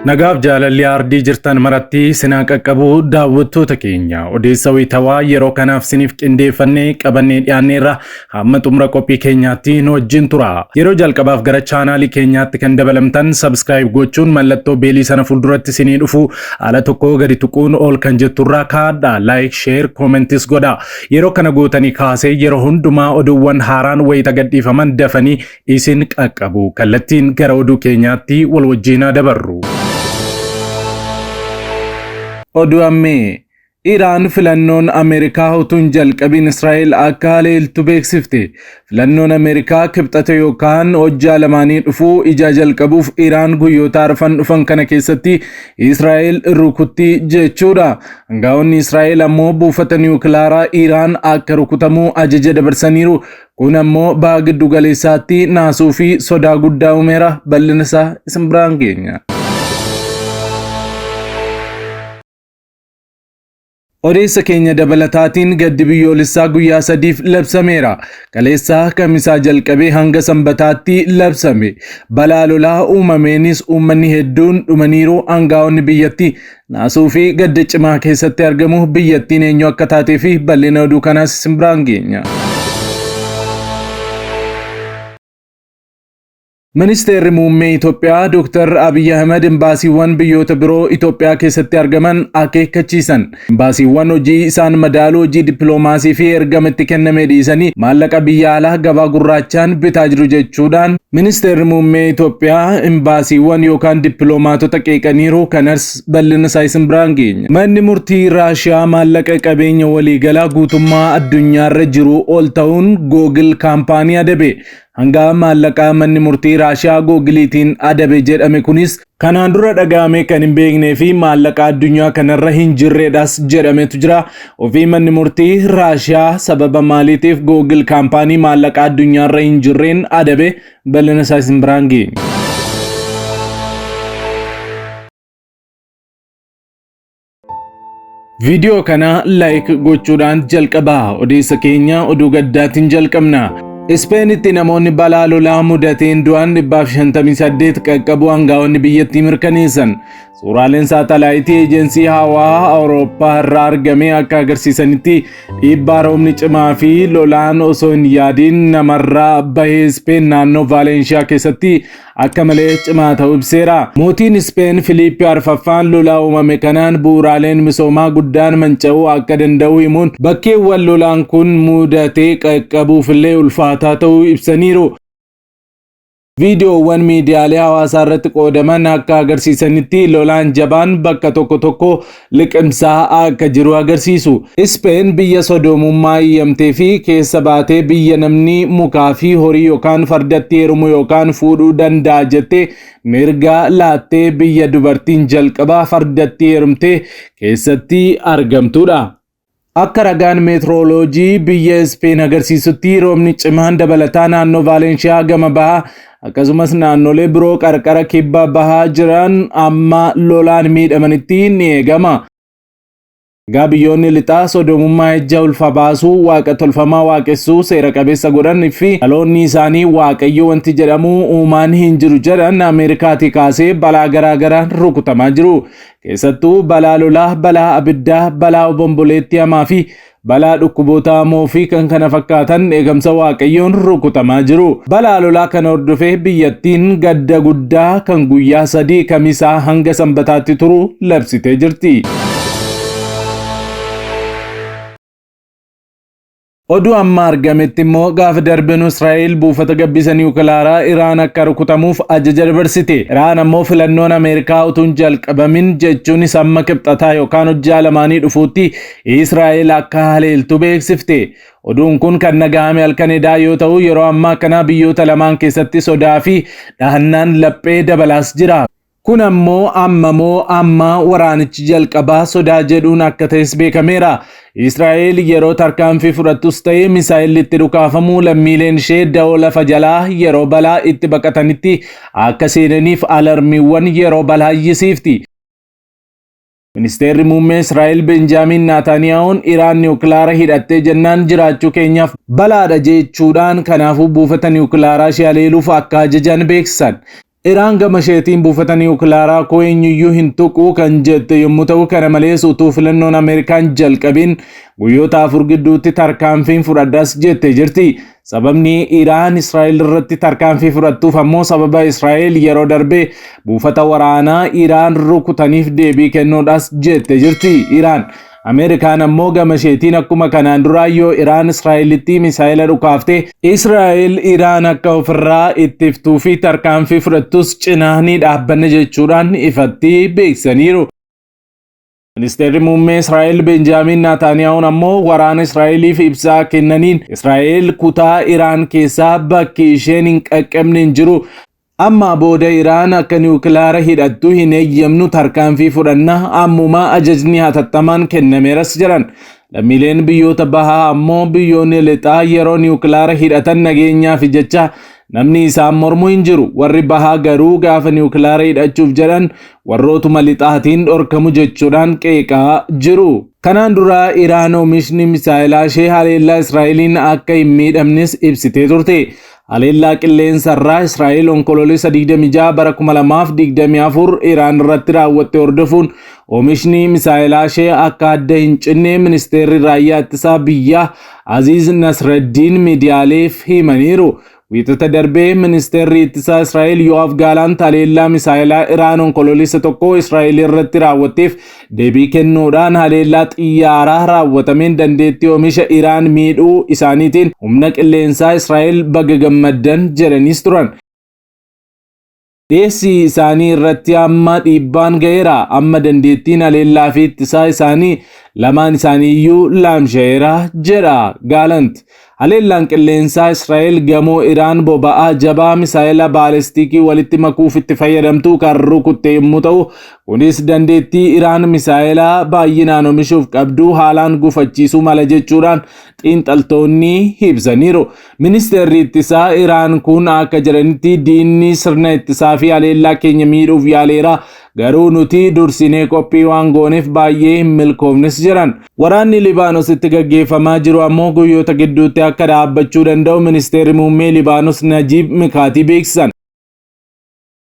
Nagaaf jaalalli aardii jirtan maratti sinaa qaqqabu daawwattoota keenya odeessa wayitawaa yeroo kanaaf siniif qindeeffannee qabannee dhiyaanneerra hamma xumura qophii keenyaatti nu wajjin tura. Yeroo jalqabaaf gara chaanaalii keenyaatti kan dabalamtan subscribe gochuun mallattoo beelii sana fuulduratti sinii dhufu ala tokko gadi tuquun ol kan jetturraa kaadha. Like, share, commentis godha. Yeroo kana gootanii kaasee yeroo hundumaa oduuwwan haaraan wayita gadhiifaman dafanii isin qaqqabu. Kallattiin gara oduu keenyaatti wal wajjin haa dabarru. Oduu ammee Iraan filannoon Ameerikaa utuu hin jalqabin Israa'el akka haleeltu beeksifte. Filannoon Ameerikaa kibxata yookaan hojjaa lamaanii dhufuu ijaa jalqabuuf Iraan guyyoota arfan dhufan kana keessatti Israa'el rukutti jechuudha. Angaa'onni Israa'el ammoo buufata niwukilaaraa Iraan akka rukutamu ajaja dabarsaniiru. Kun ammoo baha giddu galeessaatti naasuu fi sodaa guddaa uumeera. Bal'ina isaa isin biraan geenya. Odeessa keenya dabalataatiin gaddi biyyoolessaa guyyaa sadiif labsameera. Kaleessaa kamisaa jalqabee hanga sanbataatti labsame. Balaa lolaa uumameenis uummanni hedduun dhumaniiru. Angaa'onni biyyattii naasuu fi gadda cimaa keessatti argamu. Biyyattiin eenyu akka taatee fi bal'ina oduu kanaas isin biraan geenya. Ministeerri Muummee Itoophiyaa Dr. Abiy Ahmed imbaasiiwwan biyyoota biroo Itoophiyaa keessatti argaman akeekkachiisan. Imbaasiiwwan hojii isaan madaaluu hojii dippiloomaasii fi ergama itti kenname dhiisanii maallaqa biyya alaa gabaa gurraachaan bitaa jiru jechuudhaan Ministeerri Muummee Itoophiyaa imbaasiiwwan yookaan dippiloomaatota qeeqaniiru. Kanas bal'ina isaa isin biraan geenya. Manni murtii Raashiyaa maallaqa qabeenya waliigalaa guutummaa addunyaarra jiru ol ta'uun Google kaampaanii adabe. Hanga maallaqaa manni murtii Raashiyaa Googiliitiin adabe jedhame kunis kanaan dura dhaga'amee kan hin beeknee fi maallaqa addunyaa kanarra hin jirredhas jedhametu jira. Ofii manni murtii Raashiyaa sababa maaliitiif Googil kaampaanii maallaqa addunyaarra hin jirreen adabe bal'ina isaa isin biraan geenya. Viidiyoo kana like gochuudhaan jalqabaa. Odeessa keenya oduu gaddaatiin jalqabna. Ispeenitti namoonni balaa lolaa mudateen du'an 158 qaqqabuu aangaa'onni biyyattii mirkaneessan. Suuraaleen saatalaayitii eejensii hawaa Awurooppaa irraa argame akka agarsiisanitti dhiibbaa roobni cimaa fi lolaan osoo hin yaadiin namarraa bahee Ispeen naannoo Vaalenshiyaa keessatti akka malee cimaa ta'uu ibseera. Mootiin Ispeen Filiippi Arfaffaan lolaa uumame kanaan bu'uuraaleen misoomaa guddaan manca'uu akka danda'u himuun bakkeewwan lolaan kun mudatee qaqqabuufillee ulfaataa ta'uu ibsaniiru. Viidiyoowwan miidiyaalee hawaasaa irratti qoodaman akka agarsiisanitti lolaan jabaan bakka tokko tokko liqimsaa akka jiru agarsiisu. Ispeen biyya sodoomummaa iyyamtee fi keessa baatee biyya namni mukaa fi horii yookaan fardatti heerumuu yookaan fuudhuu danda'a jettee mirga laattee biyya dubartiin jalqabaa fardatti heerumtee keessatti argamtuudha. Akka ragaan meetirooloojii biyya Ispeen agarsiisutti roobni cimaan dabalataa naannoo Vaalenshiyaa gama bahaa akkasumas naannolee biroo qarqara kibba bahaa jiran amma lolaan miidhamanitti ni eegama. Egaa biyyoonni lixaa sodoomummaa ejja ulfa baasuu, waaqa tolfamaa waaqessuu seera qabeessa godhan fi dhaloonni isaanii waaqayyo wanti jedhamu uumaan hin jiru jedhan Ameerikaatii kaasee balaa garaa garaan rukutamaa jiru. Keessattuu balaa lolaa, balaa abiddaa, balaa obomboleettii hamaa fi balaa dhukkuboota hamoo fi kan kana fakkaatan dheekamsa Waaqayyoon rukutamaa jiru. Balaa lolaa kana hordofee biyyattiin gadda guddaa kan guyyaa sadii kamisaa hanga sanbataatti turu labsitee jirti. Oduu amma argametti immoo gaafa darbinu Israa'el buufata gabbisa niwukilaaraa Iraan akka rukutamuuf ajaja dabarsite. Iraan ammoo filannoon Ameerikaa utuu hin jalqabamin jechuunis amma kibxataa yookaan hojjaa lamaanii dhufuutti Israa'el akka haleeltu beeksifte. Oduun kun kan dhagahame halkan edaa yoo ta'u yeroo ammaa kana biyyoota lamaan keessatti sodaa fi dhahannaan laphee dabalaas jira. Kun ammoo amma moo amma waraanichi jalqabaa sodaa jedhuun akka ta'es beekameera. Israa'el yeroo tarkaanfii fudhattus ta'e misaa'elli itti dhukaafamu lammiileen ishee da'oo lafa jalaa yeroo balaa itti baqatanitti akka seenaniif alarmiiwwan yeroo balaa iyyisiifti. Ministeerri muummee Israa'el Benjaamiin Naataaniyaahuun Iraan niwukilaara hidhattee jennaan jiraachuu keenyaaf balaadha jechuudhaan kanaafuu buufata niwukilaaraa ishee haleeluuf akka ajajan beeksisan. Iraan gama isheetiin buufata niwukilaaraa koo eenyuyyuu hin tuqu kan jette yommuu ta'u, kana malees utuu filannoon Ameerikaan jalqabiin guyyoota 4 gidduutti tarkaanfiin fudhadhas jettee jirti. Sababni Iraan Israa'el irratti tarkaanfii fudhattuuf ammoo sababa Israa'el yeroo darbe buufata waraanaa Iraan rukutaniif deebii kennuudhas jette jirti Iraan. Ameerikaan ammoo gama isheetiin akkuma kanaan duraa yoo Iraan Israa'elitti misaa'ela dhukaafte Israa'el Iraan akka ofirraa ittiftuu fi tarkaanfii fudhattus cinaa ni dhaabbanna jechuudhaan ifatti beeksisaniiru. Ministeerri muummee Israa'el Benjaamin Naataaniyaahuun ammoo waraana Israa'eliif ibsaa kennaniin Israa'el kutaa Iraan keessaa bakki isheen hin qaqqabne hin jiru. Amma booda Iraan akka niwukilaara hidhattu hin eeyyamnu, tarkaanfii fudhanna, ammuma ajajni hatattamaan kennameeras jedhan. Lammiileen biyyoota bahaa ammoo biyyoonni lixaa yeroo niwukilaara hidhatan nageenyaaf jecha namni isaan mormu hin jiru. Warri bahaa garuu gaafa niwukilaara hidhachuuf jedhan warrootuma lixaatiin dhorkamu jechuudhaan qeeqaa jiru. Kanaan dura Iraan oomishni misaa'ilaa ishee haleellaa Israa'eliin akka hin miidhamnes ibsitee turte. Haleellaa qilleensarraa Israa'el Onkoloolessa 26 bara 2024 Iraan irratti raawwatte hordofuun oomishni misaa'ilaa ishee akka adda hin cinne ministeerri raayyaa ittisaa biyyaa Aziz Nasraddiin miidiyaaleef himaniiru. Wiixata darbee ministeerri ittisaa Israa'el Yo'aaf Gaalaant haleellaa misaa'ilaa Iraan Onkoloolessa 1 Israa'el irratti raawwatteef deebii kennuudhaan haleellaa xiyyaaraa raawwatameen dandeettii oomisha Iraan miidhuu isaaniitiin humna qilleensaa Israa'el baga gammaddan jedhaniis turan. Dhiyeessii isaanii irratti amma dhiibbaan ga'eera. Amma dandeettiin haleellaa fi ittisaa isaanii lamaan isaanii iyyuu laamsha'eera jedha Gaalant. Haleellaan qilleensaa Israa'el gamoo Iraan boba'aa jabaa misaa'ela baalistikii walitti makuuf itti fayyadamtu kan rukutte yommuu ta'u, kunis dandeettii Iraan misaa'ela baay'inaan oomishuuf qabdu haalaan gufachiisuu mala jechuudhaan xiinxaltoonni ibsaniiru. Ministeerri ittisaa Iraan kun akka jedhanitti diinni sirna ittisaa fi haleellaa keenya miidhuuf yaaleera. Garuu nuti dursinee qophii waan gooneef baay'ee hin milkoofnes jedhan. Waraanni Libaanositti gaggeeffamaa jiru ammoo guyyoota gidduutti akka dhaabbachuu danda'u ministeerri muummee Libaanos Najiib Mikaatii beeksisan.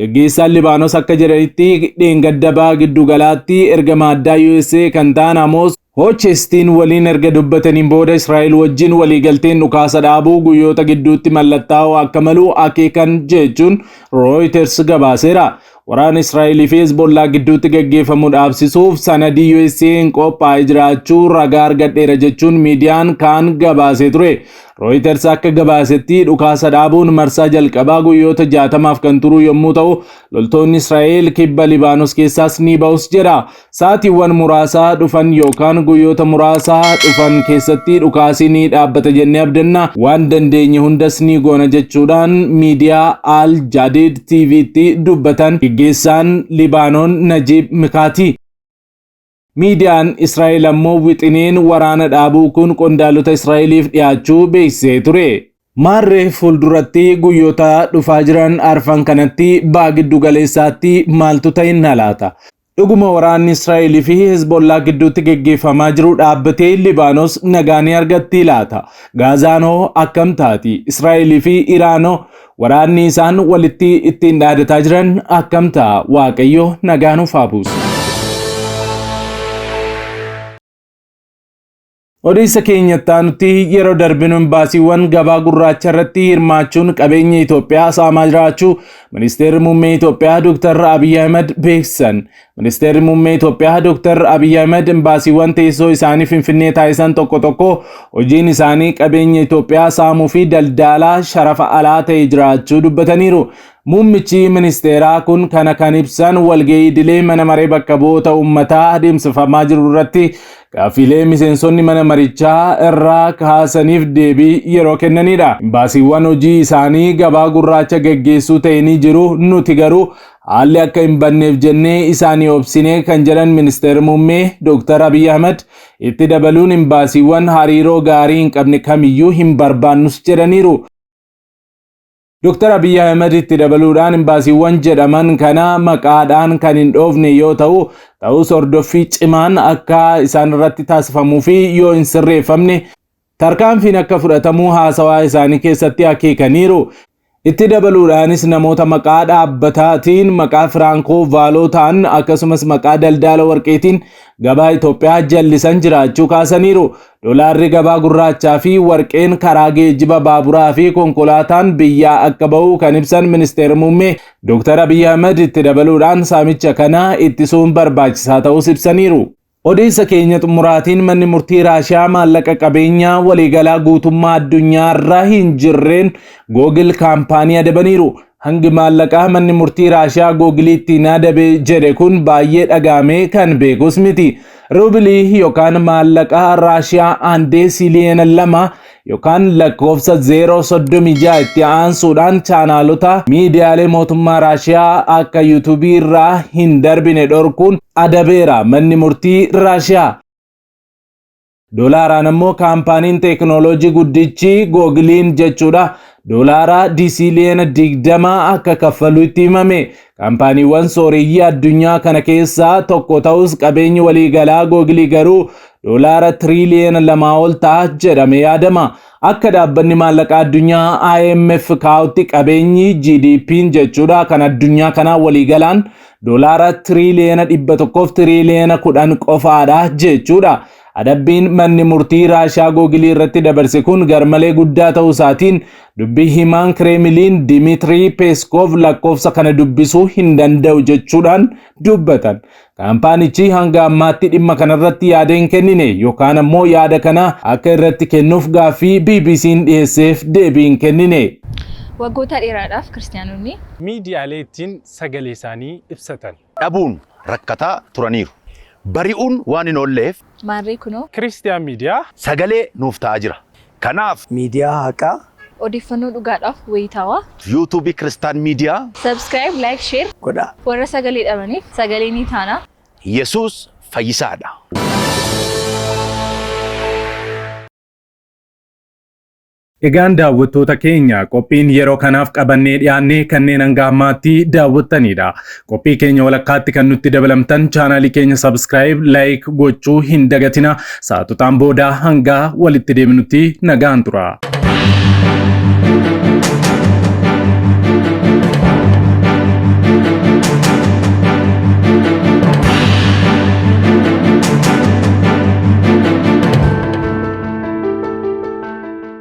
Gaggeessaan Libaanos akka jedhanitti dheengadda baha giddugalaatti ergama addaa USA kan ta'an Amos Hochestiin waliin erga dubbataniin booda Israa'el wajjin waliigalteen dhukaasa dhaabuu guyyoota gidduutti mallattaa'uu akka malu akeekan jechuun Reuters gabaaseera. Waraana Israa'elii fi Hezbollaa gidduutti gaggeeffamu dhaabsisuuf sanadii USA'n qophaa'ee jiraachuu ragaa argadheera jechuun miidiyaan kaan gabaasee ture. Reuters akka gabaasetti dhukaasa dhaabuun marsaa jalqabaa guyyoota 60f kan turu yommuu ta'u, loltoonni Israa'el kibba Libaanos keessaas ni ba'us jedha. Sa'aatiiwwan muraasaa dhufan yookaan guyyoota muraasaa dhufan keessatti dhukaasi ni dhaabbata jennee abdanna, waan dandeenye hundas ni goona jechuudhaan miidiyaa Al Jadid TVtti dubbatan geggeessaan Libaanoon Najiib Mikaati. Miidiyaan Israa'el ammoo wixineen waraana dhaabuu kun qondaalota Israa'eliif dhiyaachuu beeksisee ture. Maarree fuulduratti guyyoota dhufaa jiran arfan kanatti baha giddu galeessaatti maaltu ta'inna laata? Dhuguma waraanni Israa'elii fi Hezbollaa gidduutti geggeeffamaa jiru dhaabbatee Libaanos nagaa ni argattii laata? Gaazaan hoo akkam taati? Israa'elii fi Iraan hoo waraanni isaan walitti ittiin dhaadataa jiran akkam ta'a? Waaqayyo nagaa nuuf haa buusu. Odeessa keenyatti aanutti yeroo darbinu imbaasiiwwan gabaa gurraacha irratti hirmaachuun qabeenya Itoophiyaa saamaa jiraachuu ministeerri muummee Itoophiyaa Dr. Abiy Ahmed beeksisan. Ministeerri muummee Itoophiyaa Dr. Abiy Ahmed imbaasiiwwan teessoo isaanii Finfinnee taasisan tokko tokko hojiin isaanii qabeenya Itoophiyaa saamuu fi daldalaa sharafa alaa ta'e jiraachuu dubbataniiru. Muummichi ministeeraa kun kana kan ibsan walga'ii idilee mana maree bakka bu'oota uummataa adeemsifamaa jiru irratti gaaffiilee miseensonni mana marichaa irraa kaasaniif deebii yeroo kennanidha. Imbaasiiwwan hojii isaanii gabaa gurraacha gaggeessuu ta'e ni jiru, nuti garuu haalli akka hin banneef jennee isaanii obsine kan jedhan ministeerri muummee Dr. Abiy Ahmed itti dabaluun imbaasiiwwan hariiroo gaarii hin qabne kamiyyuu hin barbaannus jedhaniiru. Dr. Abiy Ahmed itti dabaluudhaan imbaasiiwwan jedhaman kana maqaadhaan kan hin dhoofne yoo ta'u, ta'us hordoffii cimaan akka isaan irratti taasifamuu fi yoo hin sirreeffamne tarkaanfiin akka fudhatamu haasawaa isaanii keessatti akeekaniiru. Itti dabaluudhaanis namoota maqaa dhaabbataatiin, maqaa Firaankoo Vaalootaan akkasumas maqaa daldala warqeetiin gabaa Itoophiyaa jallisan jiraachuu kaasaniiru. Doolaarri gabaa gurraachaa fi warqeen karaa geejjiba baaburaa fi konkolaataan biyyaa akka bahu kan ibsan Ministeerri Muummee Dr. Abiyyi Ahmed itti dabaluudhaan saamicha kana ittisuun barbaachisaa ta'us ibsaniiru. Odeessa keenya xumuraatiin manni murtii Raashiyaa maallaqa qabeenyaa waliigalaa guutummaa addunyaarra hin jirreen Google kaampaanii adabaniiru. Hangi maallaqaa manni murtii Raashiyaa Googilii ittiin adabe jedhe kun baay'ee dhagaamee kan beekus miti. Ruubilii yookaan maallaqa Raashiyaa aandee siiliyoona 2 yookaan lakkoofsa 036 itti aansuudhaan chaanaalota miidiyaalee mootummaa Raashiyaa akka yuutuubii irraa hin darbine dhorkuun adabeera manni murtii Raashiyaa. Doolaaraan ammoo kaampaaniin teekinooloojii guddichi Googiliin jechuudha. Doolaara diisiiliyoona 20 akka kaffalu itti himame. Kaampaaniiwwan sooreyyii addunyaa kana keessaa tokko ta'us qabeenyi waliigalaa Googilii garuu doolaara tiriiliyoona 2 ol ta'a jedhame yaadama. Akka dhaabbanni maallaqaa addunyaa IMF kaa'utti qabeenyi GDP'n jechuudha kan addunyaa kanaa waliigalaan doolaara tiriiliyoona 100 tiriiliyoona 10 qofaadha jechuudha. Adabbiin manni murtii Raashiyaa Googilii irratti dabarse kun garmalee guddaa ta'uu isaatiin dubbii himaan Kireemiliin Dimitrii Peeskov lakkoofsa kana dubbisuu hin danda'u jechuudhaan dubbatan. Kaampaanichi hanga ammaatti dhimma kanarratti yaada hin kennine yookaan ammoo yaada kana akka irratti kennuuf gaaffii BBC'n dhiyeesseef deebii hin kennine. Waggoota dheeraadhaaf Kiristiyaanonni. Miidiyaalee ittiin sagalee isaanii ibsatan. Dhabuun rakkataa turaniiru. Bari'uun waan hin oolleef. Maarree kunoo. Kiristiyaan Miidiyaa. Sagalee nuuf ta'aa jira. Kanaaf. Miidiyaa haqaa. Odeeffannoo dhugaadhaaf wayitaawaa. Yuutuubii Kiristaan Miidiyaa. Subscribe, like, share. Godhaa. Warra sagalee dhabaniif sagalee ni taana. Yesuus fayyisaadha. Egaan daawwattoota keenya qophiin yeroo kanaaf qabannee dhiyaannee kanneen hanga ammaatti daawwattanidha. Qophii keenya walakkaatti kan nutti dabalamtan chaanaalii keenya subscribe, like gochuu hin dagatina. Sa'aatotaan booda hanga walitti deebinutti nagaan tura.